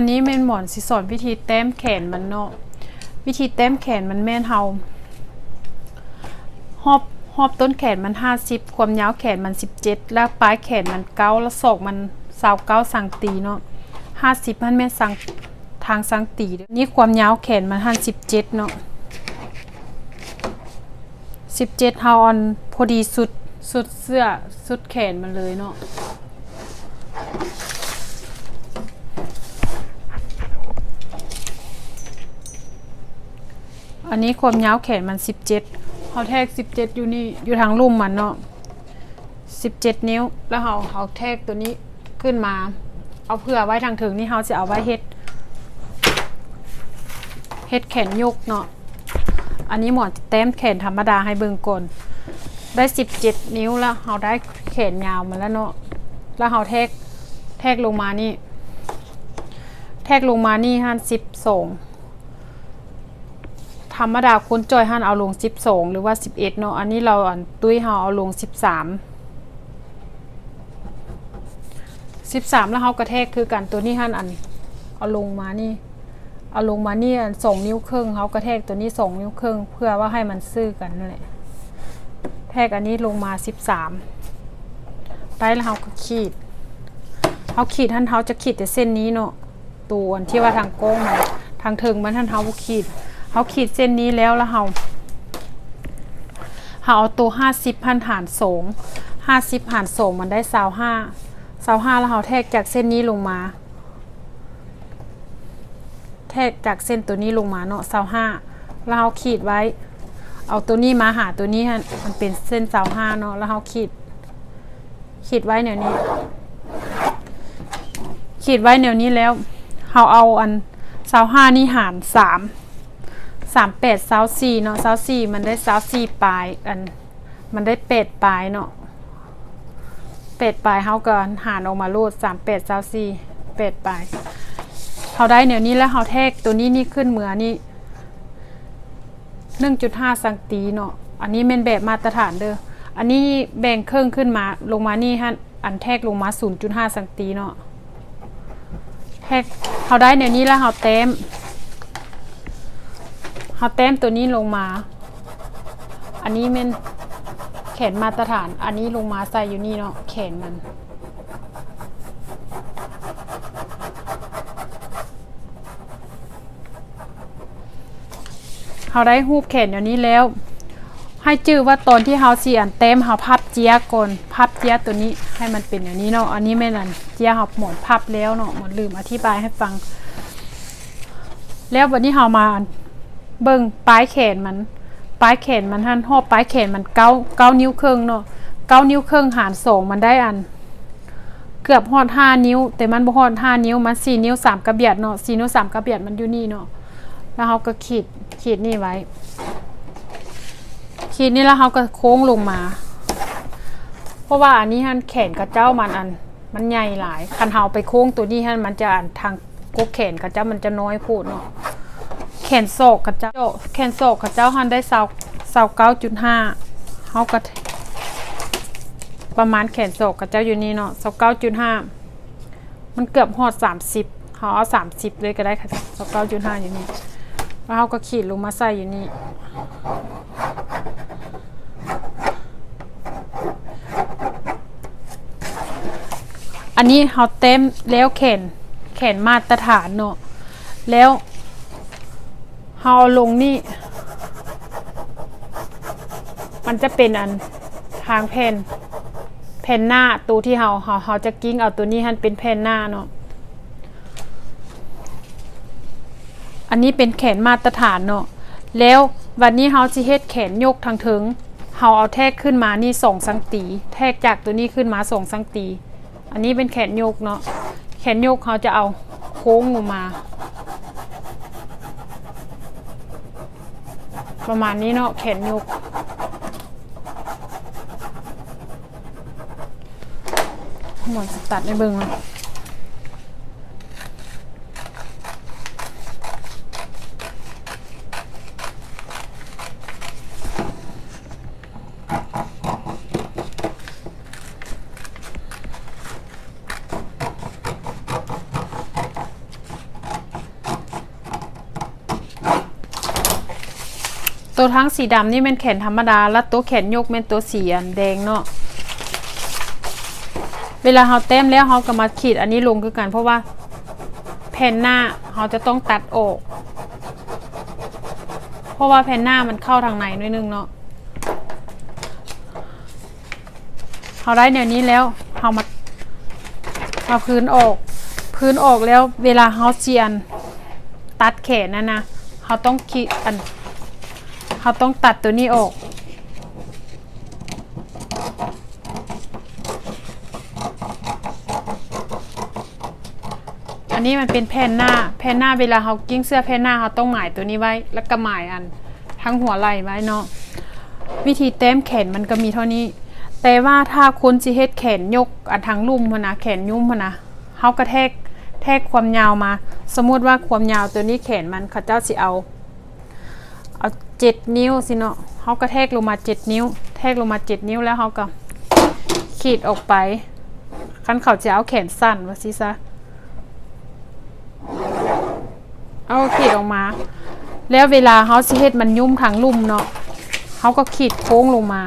ອັນນີ້ແມ່ນໝອນຊິສອນວິທີແຕ້ມແຂນມັນເນາະ. ວິທີແຕ້ມແຂນມັນແມ່ນເຮົາຮອບ ຮອບຕົ້ນແຂນມັນຫ້າສິບ, ຄວາມຍາວແຂນມັນສິບເຈັດ ແລ້ວປາຍແຂນມັນເກົ້າ ແລ້ວສອກມັນຊາວເກົ້າຊັງຕີເນາະ. ຫ້າສິບຫັ້ນແມ່ນຊັງ ທາງຊັງຕີເດີ້. ນີ້ຄວາມຍາວແຂນມັນຫັ້ນສິບເຈັດເນາະ. ສິບເຈັດ ເຮົາອັນພໍດີສຸດ ສຸດເສື້ອ ສຸດແຂນມັນເລີຍເນາະ. ອັນນີ້ຄວາມຍາວແຂນມັນສິບເຈັດ ເຮົາແທກສິບເຈັດຢູ່ນີ້ ຢູ່ທາງລຸ່ມມັນເນາະ ສິບເຈັດນິ້ວ. ແລ້ວເຮົາ ເຮົາແທກຕົວນີ້ຂຶ້ນມາ ເອົາເຜື່ອໄວ້ທາງເທິງນີ້ ເຮົາຊິເອົາໄວ້ເຮັດ ເຮັດແຂນຍົກເນາະ. ອັນນີ້ໝໍຈະແຕ້ມແຂນທຳມະດາໃຫ້ເບິ່ງກ່ອນ. ໄດ້ສິບເຈັດນິ້ວແລ້ວ ເຮົາໄດ້ແຂນຍາວມາແລ້ວເນາະ. ແລ້ວເຮົາແທກ ແທກລົງມານີ້ ແທກລົງມານີ້ຫັ້ນສິບສອງ. ທຳມະດາຄົນຈ່ອຍຫັ້ນເອົາລົງສິບສອງ ຫຼືວ່າສິບເອັດເນາະ. ອັນນີ້ລາວ ອັນຕຸ້ຍເຮົາເອົາລົງສິບສາມ ສິບສາມ ແລ້ວເຮົາກະແທກຄືກັນ. ໂຕນີ້ຫັ້ນ ອັນ ເອົາລົງມານີ້ ເອົາລົງມານີ້ ອັນ ສອງນິ້ວເຄິ່ງ ເຮົາກະແທກໂຕນີ້ສອງນິ້ວເຄິ່ງ ເພື່ອວ່າໃຫ້ມັນຊື່ກັນນັ້ນແຫຼະ. ແທກອັນນີ້ລົງມາສິບສາມ ໄດ້ແລ້ວເຮົາກະຂີດ. ເຮົາຂີດຫັ້ນ ເຮົາຈະຂີດແຕ່ເສັ້ນນີ້ເນາະ. ໂຕອັນທີ່ວ່າທາງກ້ອງມັນ ທາງເທິງມັນຫັ້ນເຮົາບໍ່ຂີດ. ເຮົາຂີດເສັ້ນນີ້ແລ້ວ ແລ້ວເຮົາ ເຮົາເອົາໂຕຫ້າສິບຫັ້ນຫານສອງ ຫ້າສິບຫານສອງມັນໄດ້ຊາວຫ້າ ຊາວຫ້າ ແລ້ວເຮົາແທກຈາກເສັ້ນນີ້ລົງມາ ແທກຈາກເສັ້ນໂຕນີ້ລົງມາເນາະ ຊາວຫ້າ ແລ້ວເຮົາຂີດໄວ້ ເອົາໂຕນີ້ມາຫາໂຕນີ້ຫັ້ນ ມັນເປັນເສັ້ນຊາວຫ້າເນາະ ແລ້ວເຮົາຂີດ ຂີດໄວ້ແນວນີ້ ຂີດໄວ້ແນວນີ້ແລ້ວ ເຮົາເອົາອັນຊາວຫ້ານີ້ຫານສາມ ສາມແປດຊາວສີ່ເນາະ ຊາວສີ່ມັນໄດ້ຊາວສີ່ປາຍ ອັນ ມັນໄດ້ແປດປາຍເນາະ ແປດປາຍ ເຮົາກະຫານອອກມາໂລດ ສາມແປດຊາວສີ່ ແປດປາຍ. ເຮົາໄດ້ແນວນີ້ແລ້ວ ເຮົາແທກໂຕນີ້ນີ້ຂຶ້ນເມືອນີ້ ໜຶ່ງຈຸດຫ້າຊັງຕີເນາະ. ອັນນີ້ແມ່ນແບບມາດຕະຖານເດີ້. ອັນນີ້ແບ່ງເຄິ່ງຂຶ້ນມາ ລົງມານີ້ຫັ້ນ ອັນແທກລົງມາສູນຈຸດຫ້າຊັງຕີເນາະ. ແທກ ເຮົາໄດ້ແນວນີ້ແລ້ວ ເຮົາແຕ້ມ ເຮົາແຕ້ມໂຕນີ້ລົງມາ. ອັນນີ້ແມ່ນແຂນມາດຕະຖານ ອັນນີ້ລົງມາໃສ່ຢູ່ນີ້ເນາະ ແຂນມັນ. ເຮົາໄດ້ຮູບແຂນແນວນີ້ແລ້ວ ໃຫ້ຈື່ວ່າຕອນທີ່ເຮົາຊິອັນແຕ້ມ ເຮົາພັບເຈ້ຍກ່ອນ ພັບເຈ້ຍໂຕນີ້ໃຫ້ມັນເປັນແນວນີ້ເນາະ. ອັນນີ້ແມ່ນອັນເຈ້ຍເຮົາໝອນພັບແລ້ວເນາະ ໝອນລືມອະທິບາຍໃຫ້ຟັງ. ແລ້ວບັດນີ້ເຮົາມາອັນເບິ່ງປາຍແຂນມັນ ປາຍແຂນມັນຫັ້ນ ຮອບປາຍແຂນມັນເກົ້າ ເກົ້ານິ້ວເຄິ່ງເນາະ ເກົ້ານິ້ວເຄິ່ງຫານສອງ ມັນໄດ້ອັນ ເກືອບຮອດຫ້ານິ້ວ ແຕ່ມັນບໍ່ຮອດຫ້ານິ້ວ ມັນສີ່ນິ້ວສາມກະບຽດເນາະ ສີ່ນິ້ວສາມກະບຽດມັນຢູ່ນີ້ເນາະ. ແລ້ວເຮົາກະຂີດ ຂີດນີ້ໄວ້ ຂີດນີ້ແລ້ວເຮົາກະໂຄ້ງລົງມາ ເພາະວ່າອັນນີ້ຫັ້ນແຂນຂະເຈົ້າມັນອັນ ມັນໃຫຍ່ຫຼາຍ ຄັນເຮົາໄປໂຄ້ງໂຕນີ້ຫັ້ນ ມັນຈະອັນທາງ ກົກແຂນຂະເຈົ້າມັນຈະນ້ອຍໂພດເນາະ. ແຂນສອກຂະເຈົ້າ ແຂນສອກຂະເຈົ້າຫັ້ນໄດ້ຊາວ ຊາວເກົ້າຈຸດຫ້າ ເຮົາກະປະມານແຂນສອກຂະເຈົ້າຢູ່ນີ້ເນາະ ຊາວເກົ້າຈຸດຫ້າ ມັນເກືອບຮອດສາມສິບ ເຮົາເອົາສາມສິບເລີຍກະໄດ້ ຊາວເກົ້າຈຸດຫ້າຢູ່ນີ້ ແລ້ວເຮົາກະຂີດລົງມາໃສ່ຢູ່ນີ້. ອັນນີ້ເຮົາແຕ້ມແລ້ວແຂນ ແຂນມາດຕະຖານເນາະ ແລ້ວເຮົາເອົາລົງນີ້ ມັນຈະເປັນອັນທາງແຜ່ນ ແຜ່ນໜ້າ ໂຕທີ່ເຮົາ ເຮົາ ເຮົາຈະກິ້ງເອົາໂຕນີ້ຫັ້ນເປັນແຜ່ນໜ້າເນາະ. ອັນນີ້ເປັນແຂນມາດຕະຖານເນາະ ແລ້ວບັດນີ້ເຮົາຊິເຮັດແຂນຍົກທາງເທິງ ເຮົາເອົາແທກຂຶ້ນມານີ້ສອງຊັງຕີ ແທກຈາກໂຕນີ້ຂຶ້ນມາສອງຊັງຕີ. ອັນນີ້ເປັນແຂນຍົກເນາະ ແຂນຍົກເຮົາຈະເອົາໂຄ້ງລົງມາ ປະມານນີ້ເນາະ ແຂນຍົກ. ໝໍຊິຕັດໃຫ້ເບິ່ງເນາະ. ຕົວທັງສີດຳນີ້ແມ່ນແຂນທຳມະດາ ແລະ ຕົວແຂນຍົກແມ່ນຕົວສີອັນແດງເນາະ. ເວລາເຮົາແຕ້ມແລ້ວ ເຮົາກໍມາຂີດອັນນີ້ລົງຄືກັນ ເພາະວ່າແຜ່ນໜ້າເຮົາຈະຕ້ອງຕັດອອກ ເພາະວ່າແຜ່ນໜ້າມັນເຂົ້າທາງໃນໜ້ອຍໜຶ່ງເນາະ. ເຮົາໄດ້ແນວນີ້ແລ້ວ ເຮົາມາ ເອົາພື້ນອອກ ພື້ນອອກແລ້ວ ເວລາເຮົາຊິອັນຕັດແຂນນັ້ນນະ ເຮົາຕ້ອງຂີດອັນ ເຮົາຕ້ອງຕັດຕົວນີ້ອອກ. ອັນນີ້ມັນເປັນແຜ່ນໜ້າ ແຜ່ນໜ້າ ເວລາເຮົາກິ້ງເສື້ອແຜ່ນໜ້າ ເຮົາຕ້ອງໝາຍຕົວນີ້ໄວ້ ແລ້ວກໍໝາຍອັນທັງຫົວໄຫຼ່ໄວ້ເນາະ. ວິທີແຕ້ມແຂນມັນກໍມີເທົ່ານີ້ ແຕ່ວ່າຖ້າຄົນຊິເຮັດແຂນຍົກອັນທາງລຸ່ມຫັ້ນນະ ແຂນຫຍຸ້ມຫັ້ນນະ ເຮົາກໍແທກ ແທກຄວາມຍາວມາ. ສົມມຸດວ່າຄວາມຍາວຕົວນີ້ແຂນມັນ ເຂົາເຈົ້າຊິເອົາ ເອົາເຈັດນິ້ວຊີ້ເນາະ ເຮົາກໍແທກລົງມາເຈັດນິ້ວ ແທກລົງມາເຈັດນິ້ວ ແລ້ວເຮົາກໍຂີດອອກໄປ. ຄັນເຂົາຈະເອົາແຂນສັ້ນວ່າຊີ້ຊະ ເຮົາກໍຂີດອອກມາ ແລ້ວເວລາເຮົາຊິເຮັດມັນຫຍຸ້ມທາງລຸ່ມເນາະ ເຮົາກໍຂີດໂຄ້ງລົງມາ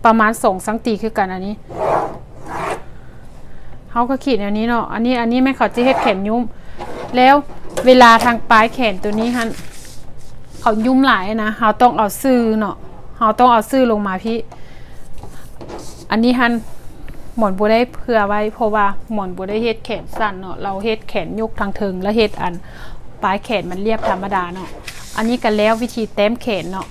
ປະມານສອງຊັງຕີຄືກັນ. ອັນນີ້ ເຮົາກໍຂີດແນວນີ້ເນາະ ອັນນີ້ ອັນນີ້ແມ່ນເຂົາຈະເຮັດແຂນຫຍຸ້ມ ແລ້ວເວລາທາງປາຍແຂນຕົວນີ້ຫັ້ນ ເຂົາຫຍຸ້ມຫຼາຍນະ ເຮົາຕ້ອງເອົາຊື່ເນາະ ເຮົາຕ້ອງເອົາຊື່ລົງມາພີ້. ອັນນີ້ຫັ້ນໝອນບໍ່ໄດ້ເຜື່ອໄວ້ ເພາະວ່າໝອນບໍ່ໄດ້ເຮັດແຂນສັ້ນເນາະ ລາວເຮັດແຂນຍົກທາງເທິງ ແລ້ວເຮັດອັນປາຍແຂນມັນລຽບທຳມະດາເນາະ. ອັນນີ້ກໍແລ້ວວິທີແຕ້ມແຂນເນາະ.